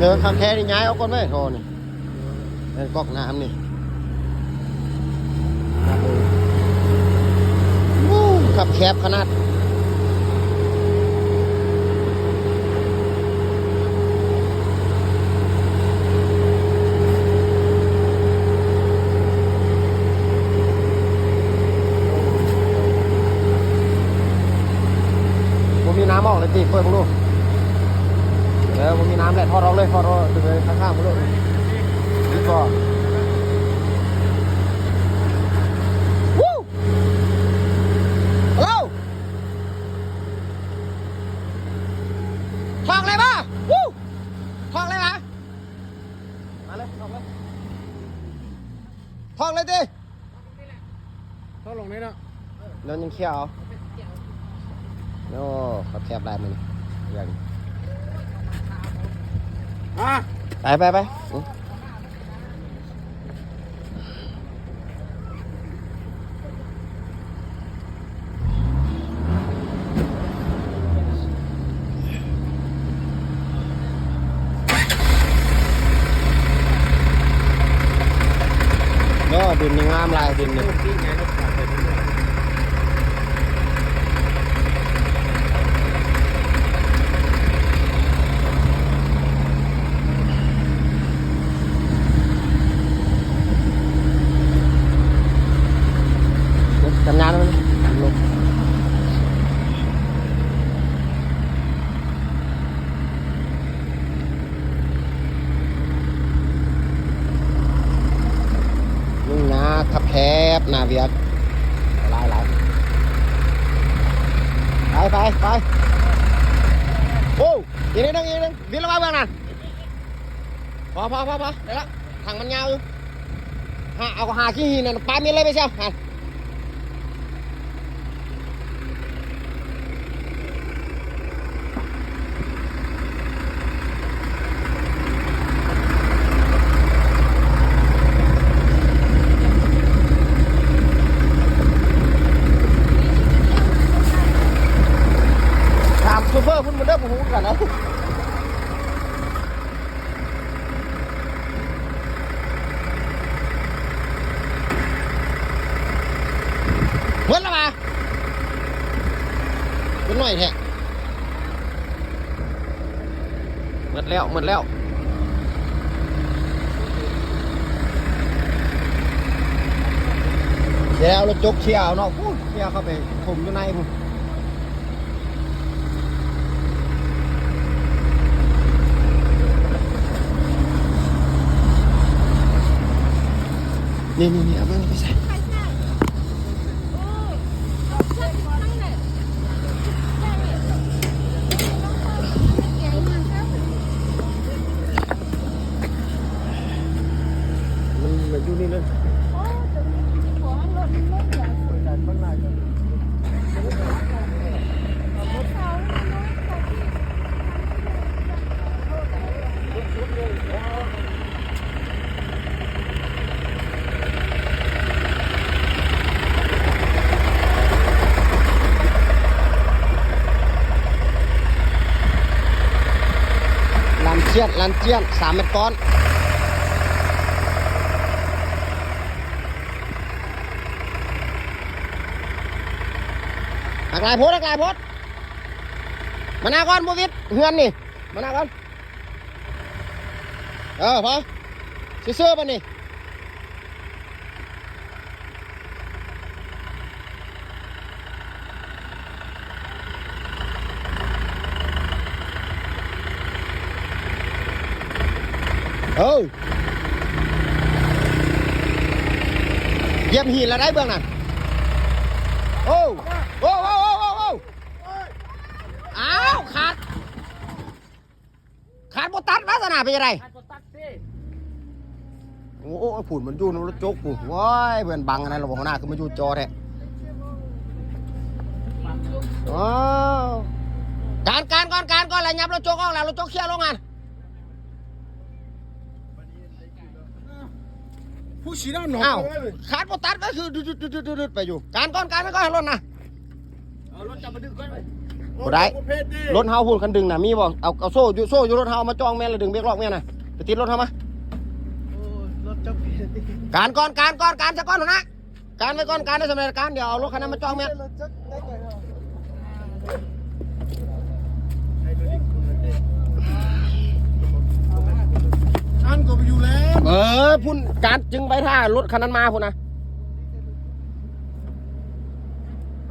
ເອີ ຄັກແທ້ນີ້ ຍ້າຍອອກກ່ອນເວີຍ ທໍ່ນີ້ ແມ່ນກອກນ້ຳນີ້. ໂອ້ ຄັບແຄບຂະໜາດ. ບໍ່ມີນ້ຳອອກເລີຍຕິ ເປີດເບິ່ງດູ. ເອີ ບໍ່ມີນ້ຳແຫຼະ ຖອດອອກເລີຍ ຖອດອອກເລີຍ ຂ້າງໆ ເບິ່ງດູ ດີກວ່າ. ຖອກເລີຍບໍ່? ຖອກເລີຍຫວາ? ມາເລີຍ ຖອກເລີຍ ຖອກເລີຍຕິ. ເຂົາລົງນີ້ເນາະ ແລ້ວຍັງເຄີຍເອົາ. ໂອ້ ຄັບແຄບຫຼາຍມື້ນີ້ ເລື່ອງ ອາ ໄປ ໄປ ໄປ. ອື ໂອ້ ດິນນີ້ງາມຫຼາຍ ດິນນີ້. ຈັດງານມັນລົງ ຫຍຸ້ງຍາກຄັບແຄບ ໜ້າວຽກຫຼາຍໆ. ໄປ ໄປ ໄປ. ໂອ້ ອີກນິດໜຶ່ງ ອີກນິດໜຶ່ງ ບິນລົງມາເບື້ອງນັ້ນ. ພໍ ພໍ ພໍ ພໍ ໄດ້ລະ ຖັງມັນຍາວຢູ່. ຫາ ເອົາ ຫາຂີ້ຫີນນັ້ນປາມິດເລີຍໄປຊະ ຫາ ຖາມໂຊເຟີພຸ້ນເດີ ບໍ່ຮູ້ຄືກັນເນາະ. ໝົດແລ້ວຫວາ? ເປັນໜ້ອຍແທ້. ໝົດແລ້ວ ໝົດແລ້ວ. ແລ້ວລົດຈົກເຊຍເອົາເນາະ ພຸ້ນ ເຊຍເຂົ້າໄປຖົມຢູ່ໃນພຸ້ນ. ນີ້ໆໆ ເອົາມານີ້ໄປໃສ່. ມັນ ມັນຢູ່ນີ້ເລີຍ. ລານຈຽນ ລານຈຽນ ສາມແມັດກ້ອນ. ຫັກຫຼາຍໂພດ ຫັກຫຼາຍໂພດ. ມາໜ້າກ່ອນ ບໍ່ວິດ ເຮືອນນີ້ ມາໜ້າກ່ອນ. ເອີ ພໍ ຊື່ໆ ບາດນີ້. ເອີ ຢຽບຫີນລະໄດ້ເບື້ອງນັ້ນ. ໂອ້ ໂອ້ ໂອ້ ອ້າວ ຂາດ ຂາດບໍ່ຕັດ ວາສະໜາເປັນຈັ່ງໃດ? ຂາດບໍ່ຕັດຕິ. ໂອ້ຍ ພຸ້ນມັນຢູ່ນຳລົດຈົກພຸ້ນ. ໂອ້ຍ ເພື່ອນບັງອັນນັ້ນລະບໍ່ ຫົວໜ້າ ຄືມາຢູ່ຈໍແທ້. ອ້າວ ການ ການກ່ອນ ການກ່ອນ ລະຫຍັບລົດຈົກອອກ ລະລົດຈົກເຄຍລົງຫັ້ນ. ຜູ້ສີດຳເນາະ. ອ້າວ ຂາດບໍ່ຕັດ ກໍຄືດຸດໆໆໆໄປຢູ່. ການກ່ອນ ການກ່ອນ ໃຫ້ລົດນະ. ເອົາລົດຈັບມາດຶງກ່ອນເວີຍ. ບໍ່ໄດ້ ລົດເຮົາພຸ້ນ ຄັນດຶງນະ ມີບໍ່? ເອົາ ເອົາໂສ້ຢູ່ ໂສ້ຢູ່ລົດເຮົາ ເອົາມາຈ່ອງແມ່ນ ແລ້ວດຶງເບຣກລັອກແມ່ນນະ ໄປຕິດລົດເຮົາມາ. ໂອ້ຍ ລົດຈັກເບຣກ ການກ່ອນ ການກ່ອນ ການຊະກ່ອນຫັ້ນນະ. ການໄວ້ກ່ອນ ການໄດ້ສຳເລັດການ ດຽວເອົາລົດຄັນນັ້ນມາຈ່ອງແມ່ນ. ອັນກໍໄປຢູ່ແລ້ວ ເອີ ພຸ້ນ ການຈຶ່ງໄປຖ້າລົດຄັນນັ້ນມາພຸ້ນນະ.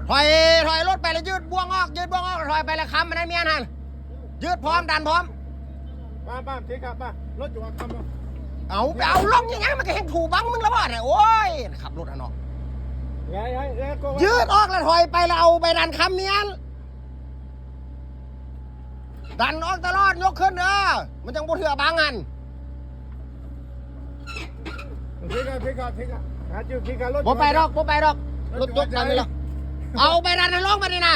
ຖອຍ ຖອຍລົດໄປແລ້ວຢືດບ່ວງອອກ ຢືດບ່ວງອອກ ຖອຍໄປແລ້ວຄ້ຳມັນໃຫ້ເມຍຫັ້ນ ຢືດພ້ອມ ດັນພ້ອມ. ປ້າ ປ້າ ເທກະ ປ້າ ລົດຢູ່ວ່າຄ້ຳເນາະ. ເອົາ ໄປເອົາລົງຫຍັງ ມັນກໍແຮ່ງຖູບັງມຶງລະບໍ່ນະ. ໂອ້ຍ ຂັບລົດຫັ້ນເນາະ ຍາຍ ຍາຍ ຍາຍ ກໍ ຢືດອອກແລ້ວຖອຍໄປ ແລ້ວເອົາໃບດັນຄ້ຳເມຍຫັ້ນ ດັນອອກຕະຫຼອດ ຍົກຂຶ້ນເດີ ມັນຈັ່ງບໍ່ເຖືອບັງຫັ້ນ. ເທກະ ເທກະ ເທກະ ຫາຈຸດເທກະ ລົດ ບໍ່ໄປດອກ ບໍ່ໄປດອກ ລົດຍົກດັນນີ້ລະ ເອົາໃບດັນຫັ້ນລົງບັດນີ້ນະ.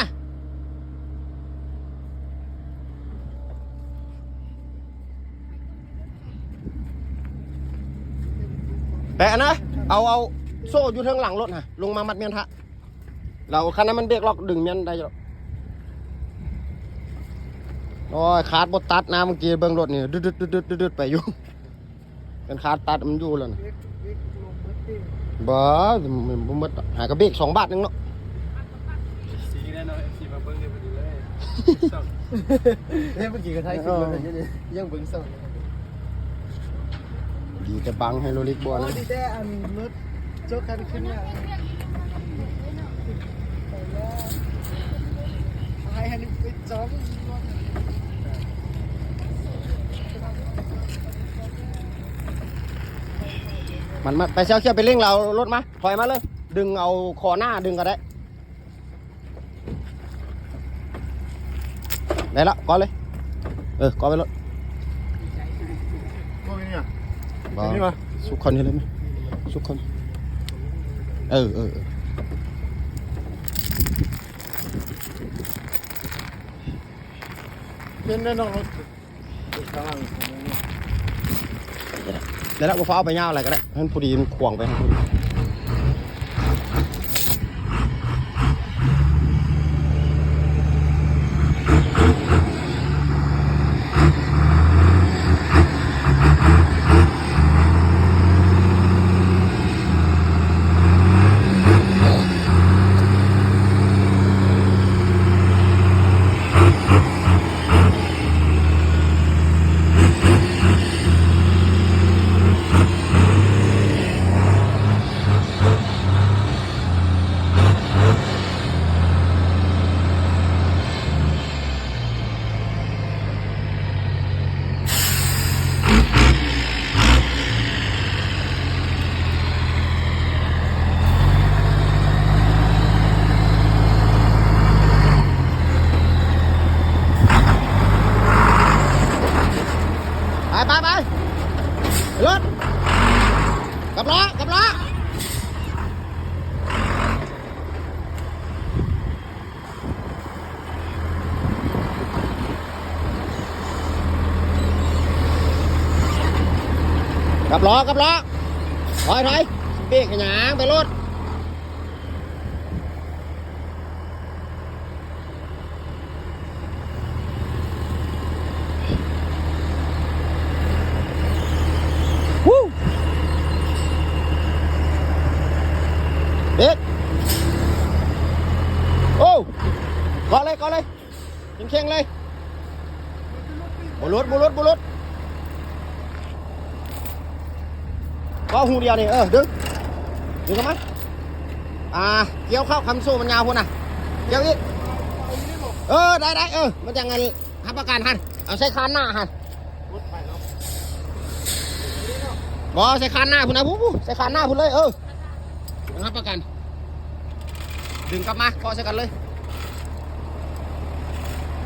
ແປະນະ ເອົາ ເອົາໂສ້ຢູ່ເທິງຫຼັງລົດຫັ້ນ ລົງມາມັດແມ່ນທະ ແລ້ວຄັນນັ້ນມັນເບຣກລັອກ ດຶງແມ່ນໄດ້ຢູ່ດອກ. ໂອ້ຍ ຄາດບໍ່ຕັດນະ ເມື່ອກີ້ເບິ່ງລົດນີ້ ດຶດໆໆໆໄປຢູ່ ຄັນຄາດຕັດມັນຢູ່ແລ້ວນະ. ບໍ່ ມັນບໍ່ໝົດດອກ ຫາກະເບຣກສອງບາດໜຶ່ງເນາະ. ເອັຟຊີແນ່ນອນ ເອັຟຊີມາເບິ່ງໄດ້ພໍດີເລີຍ ເອີ ເມື່ອກີ້ກໍຖ່າຍຄລິບຢູ່ນີ້ ຍັງເບິ່ງຊ່ອງ ດີແຕ່ບັງໄຮໂດຣລິກບໍ່ນະ. ໂອ້ ດີແຕ່ອັນລົດໂຈກຄັນຂຶ້ນມາ ໃຫ້ ໃຫ້ໄປຈອມ ມັນ ມັນ ໄປເຊວຂຽວ ໄປເລັ່ງແລ້ວເອົາລົດມາ ຖອຍມາເລີຍ ດຶງເອົາຄໍໜ້າ ດຶງກໍໄດ້. ໄດ້ລະ ເກາະເລີຍ ເອີ ເກາະໄວ້ໂລດ. ເກາະໄວ້ນີ້ຫວາ? ບໍ່ ນີ້ຫວາ? ສຸກເຂົ້ານີ້ເລີຍ ສຸກເຂົ້າ ເອີ ເອີ ເອີ ເປັນແນ່ນອນ. ໄດ້ລະ ບໍ່ຟ້າວເອົາໄປຍາວຫຼາຍກໍໄດ້ ໃຫ້ມັນພໍດີ ມັນຂວາງໄປ. ໄປ ໄປ ໄປ ລົດ ກັບລໍ້ ກັບລໍ້. ກັບລໍ້ ກັບລໍ້ ຖອຍ ຖອຍ ເບຣກຫຍັງ ໄປໂລດ. ເບຣກ ໂອ້ ເກາະເລີຍ ເກາະເລີຍ ເຄັ່ງໆເລີຍ ບໍ່ຫຼຸດ ບໍ່ຫຼຸດ ບໍ່ຫຼຸດ ເກາະຮູດຽວນີ້ ເອີ ດຶງ ດຶງເຂົ້າມາ ອ່າ ກ່ຽວເຂົ້າ ຄຳໂສ້ມັນຍາວພຸ້ນນະ ກ່ຽວອີກ ເອີ ໄດ້ ໄດ້ ເອີ ມັນຈັ່ງ ຮັບປະກັນຫັ້ນ ເອົາໃສ່ຄານໜ້າຫັ້ນ ບໍ່ ໃສ່ຄານໜ້າພຸ້ນນະ ຜູ້ ຜູ້ ໃສ່ຄານໜ້າພຸ້ນເລີຍ ເອີ ຮັບປະກັນ ດຶງກັບມາ ເກາະໃສ່ກັນເລີຍ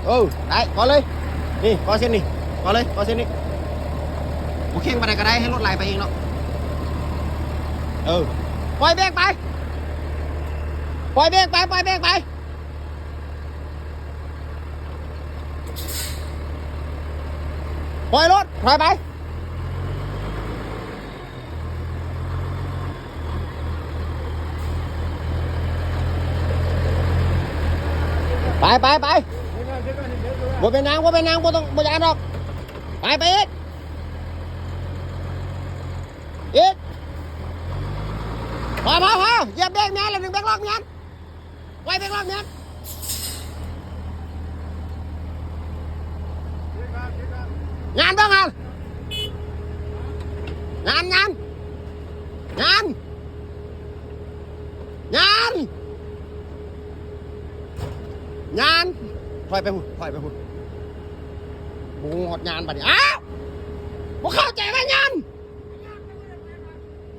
ເອີ ໄດ້ ເກາະເລີຍ ນີ້ ເກາະເສັ້ນນີ້ ເກາະເລີຍ ເກາະເສັ້ນນີ້ ບໍ່ເຄັ່ງປານໃດກໍໄດ້ ໃຫ້ລົດໄຫຼໄປເອງເນາະ ເອີ ປ່ອຍເບຣກໄປ ປ່ອຍເບຣກໄປ ປ່ອຍເບຣກໄປ. ປ່ອຍລົດ ຖອຍໄປ ໄປ ໄປ ໄປ ບໍ່ເປັນຫຍັງ ບໍ່ເປັນຫຍັງ ບໍ່ຕ້ອງ ບໍ່ຢ້ານດອກ. ໄປ ໄປອີກ ອີກ. ພໍ ພໍ ພໍ ຢຽບເບຣກແມ່ນແລ້ວ ດຶງເບຣກລັອກແມ່ນ. ໄວ້ເບຣກລັອກແມ່ນ. ຍານເບິ່ງຫັ້ນ ຍານ ຍານ ຍານ ຍານ ຍານ. ຖອຍໄປພຸ້ນ ຖອຍໄປພຸ້ນ. ບໍ່ຮອດຍານບັດນີ້. ອ້າວ ບໍ່ເຂົ້າໃຈວ່າຍານ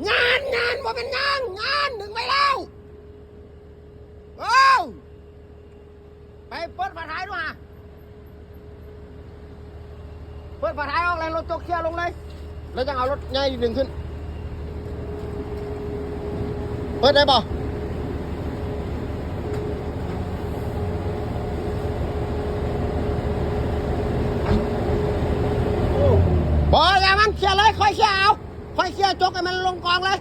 ຍານ ຍານ ບໍ່ເປັນຫຍັງ ຍານ ດຶງໄວ້ແລ້ວ. ໂອ້ ໄປເປີດຝາທ້າຍດູຫາ ເປີດຝາທ້າຍອອກ ແລ້ວລົດຈົກເຄຍລົງເລີຍ ແລ້ວຈັ່ງເອົາລົດໃຫຍ່ດຶງຂຶ້ນ. ເປີດໄດ້ບໍ່? ບໍ່ ຢ່າມັນ ເຄຍເລີຍ ຂ້ອຍເຄຍເອົາ ຂ້ອຍເຄຍຈົກໃຫ້ມັນລົງກອງເລີຍ.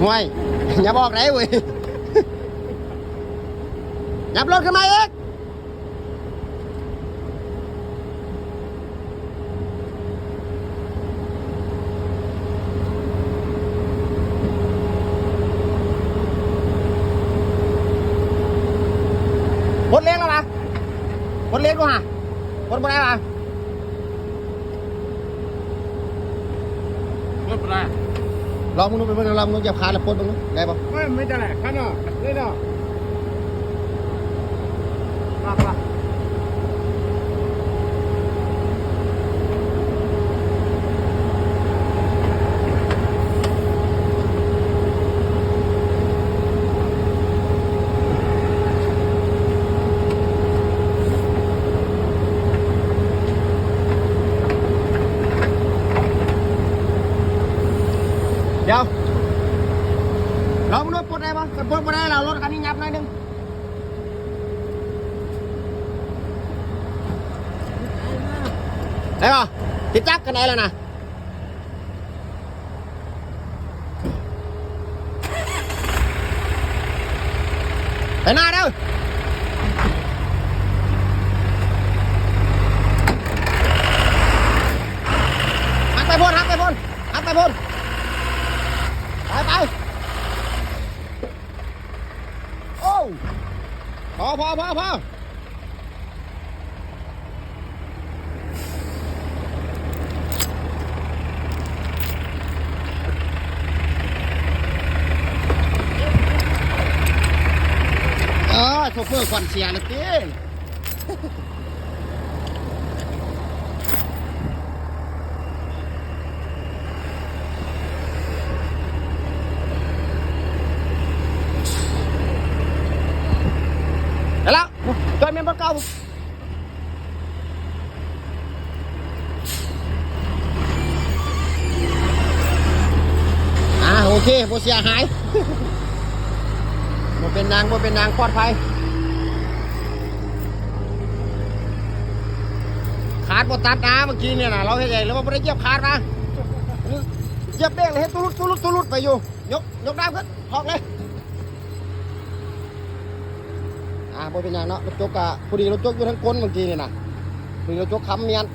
ຫ້ວຍ ຢ່າບອອກໄດ້ເວີຍ ຫຍັບລົດຂຶ້ນມາອີກ. ປົດເລກແລ້ວນະ ປົດເລກດູຫາ ປົດບໍ່ໄດ້ຫວາ? ປົດບໍ່ໄດ້. ລອງເບິ່ງດູ ໄປເບິ່ງ ລອງເບິ່ງ ຢຽບຄາດແລ້ວປົດເບິ່ງດູ ໄດ້ບໍ່? ເອີ ມັນຈະແຫຼະ ຄັນເນາະ ເລີຍເນາະ. ດຽວ ລອງເບິ່ງດູ ປົດໄດ້ບໍ່? ຄັນປົດບໍ່ໄດ້ ເຮົາເອົາລົດຄັນນີ້ຫຍັບໜ້ອຍໜຶ່ງ. ໄດ້ບໍ່? ຕິດຈັກກັນໄດ້ແລ້ວນະ. ໄປໜ້າເດີ້. ຫັກໄປພຸ້ນ ຫັກໄປພຸ້ນ ຫັກໄປພຸ້ນ. ໄປ ໄປ. ໂອ້ ພໍ ພໍ ພໍ ພໍ. ເອີ ໂຊເຟີຂວັນເສຍແລ້ວຕິ. ໄດ້ແລ້ວ ຈອຍແມ່ນບໍ່ເກົ່າ. ອ່າ ໂອເຄ ບໍ່ເສຍຫາຍ ບໍ່ເປັນຫຍັງ ບໍ່ເປັນຫຍັງ ປອດໄພ. ຄາດບໍ່ຕັດນະ ເມື່ອກີ້ນີ້ນະ ເຮົາເຮັດໃດ ຫຼືວ່າບໍ່ໄດ້ຢຽບຄາດນະ ຢຽບເບຣກແລ້ວເຮັດຕຸລຸດ ຕຸລຸດ ຕຸລຸດໄປຢູ່. ຍົກ ຍົກດາບຂຶ້ນ ຖອກເລີຍ. ອ່າ ບໍ່ເປັນຫຍັງເນາະ ລົດຈົກກະ ພໍດີລົດຈົກຢູ່ທາງກົ້ນເມື່ອກີ້ນີ້ນະ ພໍດີລົດຈົກຄ້ຳມຽນ.